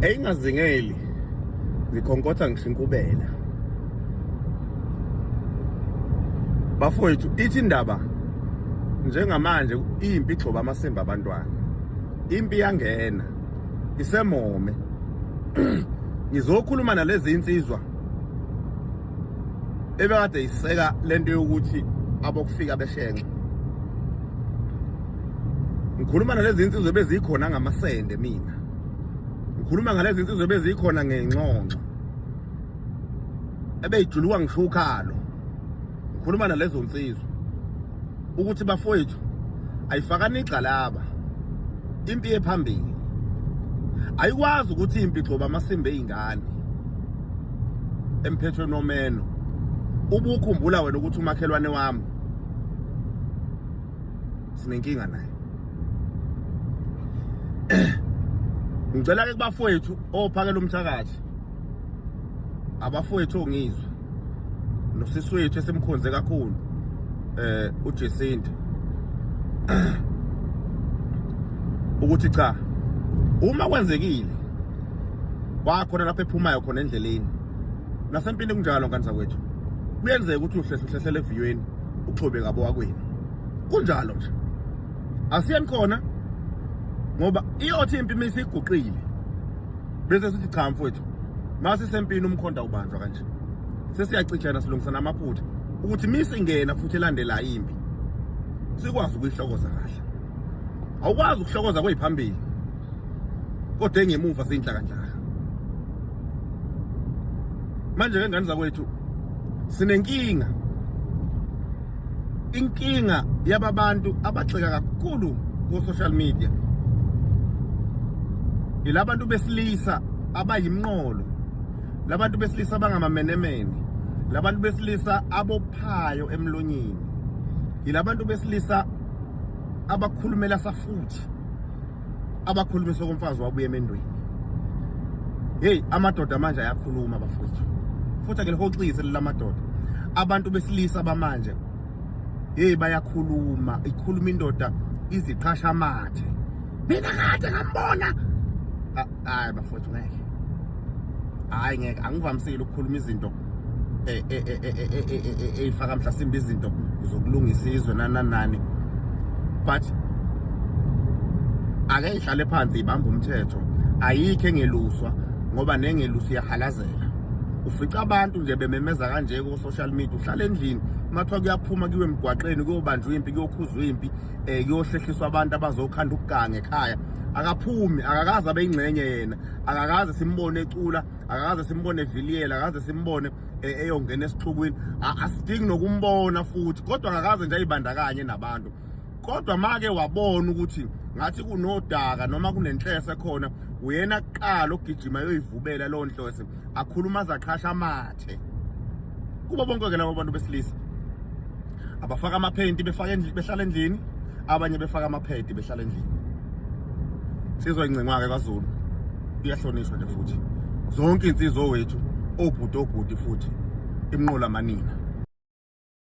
Eyingazingeli ngikhonkotha ngisho inkubela. Bafowethu, ithi indaba njengamanje impi igxoba amasimba abantwana. Impi yangena isemome. Ngizokhuluma nalezi insizwa ebekade iseka lento yokuthi abokufika beshenxe. Ngikhuluma nalezi insizwa ebezikhona ngamasende mina. Ngikhuluma ngalezi insizwa ebezikhona ngenxonxo. Ebeyijuluka ngisho ukhalo. Ngikhuluma nalezo nsizwa ukuthi bafowethu ayifakani igxalaba impi ephambili. Ayikwazi ukuthi impi igxoba amasimba eyingane emphethweni womeno. Ubukhumbula wena ukuthi umakhelwane wami sinenkinga naye. Ngicela ke kubafowethu ophakela umthakathi, abafowethu ongizwe nosisi wethu esimkhonze kakhulu uJacinta, ukuthi cha, uma kwenzekile kwakhona lapho ephumayo khona endleleni nasempini kunjalo ngane zakwethu, kuyenzeka ukuthi uhlehla uhlehlela eviyweni uxhobe ngabo wakwenu, kunjalo nje asiyeni khona ngoba iyothi impi misiguqile bese sithi cha mfowethu, mase sempini umkhonda ubanjwa kanje, sesiyacijana silungisana amaphutha ukuthi misingena futhi elandela impi sikwazi ukuyihlokoza kahle. Awukwazi ukuhlokoza kweyiphambili kodwa engemuva siyinhlakanhlaka. Manje ke ngane zakwethu, sinenkinga, inkinga yababantu abagxeka kakhulu ku social media ilabantu besilisa abayimnqolo, labantu besilisa abangamamenemene, labantu besilisa abophayo emlonyeni, yilabantu besilisa abakhulumela safuthi, abakhulumisa komfazi wabuya emendweni. Hey, amadoda manje ayakhuluma bafowethu, futhi ake lihoxise lelamadoda. Abantu besilisa bamanje, hey, bayakhuluma. Ikhuluma indoda iziqhasha amathe, mina kade ngambona. Hayi bafowethu, ngeke, hayi ngeke. Angivamisile ukukhuluma izinto eyifaka mhlasimbe izinto zokulungisa izwe nani nani, but ake ihlale phansi ibambe umthetho. Ayikho engeluswa ngoba nengelusi iyahalazela. Ufica abantu nje bememeza kanje ku social media, uhlala endlini mathiwa kuyaphuma kuyiwe emgwaqeni kuyobanjwa impi, kuyokhuzwa impi, kuyohlehliswa abantu abazokhanda ukuganga ekhaya. Akaphumi, akakaze abe ingxenye yena, akakaze simbone ecula, akakaze simbone eviliyela, akakaze simbone eyongena esixukwini, asidingi nokumbona futhi, kodwa akakaze nje ayibandakanye nabantu. Kodwa make wabona ukuthi ngathi kunodaka noma kunenhlese khona, uyena kuqala ogijima yoyivubela leyo nhlose, akhuluma azaqhasha amathe kubo bonke ke labo bantu besilisa abafaka amaphenti befaka behlala endlini, abanye befaka amaphedi behlala endlini. Insizwa incengwa-ke kwaZulu iyahlonishwa nje futhi zonke insizwa wethu, obhuti obhuti futhi imnqola manina.